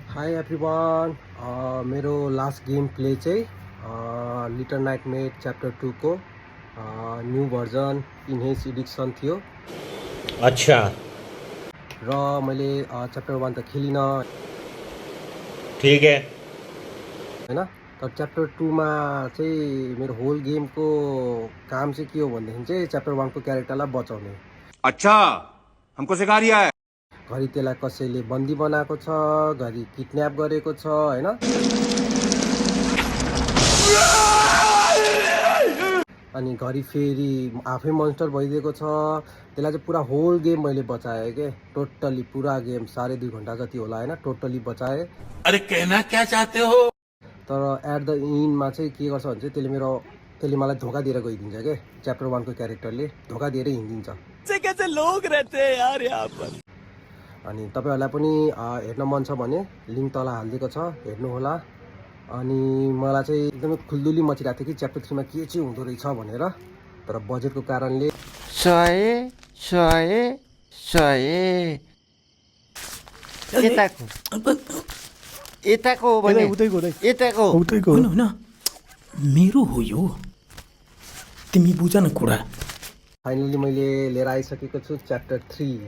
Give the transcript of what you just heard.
High everyone मेरो last game play चाहिँ little nightmare chapter 2 को न्यू भर्जन इन्हेन्स एडिक्सन थियो। अच्छा र मैले च्याप्टर 1 त खेलिनँ ठीक है हैन। तर च्याप्टर 2 मा चाहिँ मेरो होल गेमको काम चाहिँ के हो भनेदेखि चाहिँ च्याप्टर 1 को क्यारेक्टरलाई बचाउने। अच्छा हमको सिखा रिया है। घरि त्यसलाई कसैले बन्दी बनाएको छ, घरि किडन्याप गरेको छ हैन। अनि घरि फेरि आफै मन्स्टर भइदिएको छ। त्यसलाई चाहिँ पुरा होल गेम मैले बचाएँ के, टोटली पुरा गेम 2.5 घन्टा जति होला हैन, टोटली बचाएँ। अरे कहना क्या चाहते हो? तर एट द इन्डमा चाहिँ के गर्छ भने चाहिँ त्यसले मलाई धोका दिएर गइदिन्छ के। च्याप्टर 1 को क्यारेक्टरले धोका दिएर हिँडिदिन्छ। कैसे लोग रहते हैं यार यहाँ पर। अनि तपाईहरुलाई पनि हेर्न मन छ भने लिंक तल हालिदिएको छ, हेर्नु होला। अनि मलाई चाहिँ एकदमै खुल्दुली मचिरहेको थियो कि च्याप्टर 3 मा के चाहिँ हुँदो रहेछ भनेर, तर बजेटको कारणले यताको हो भने यताको होइन मेरो हो यो, तिमी बुझ न कुरा। फाइनली मैले लिएर आइसकेको छु च्याप्टर 3।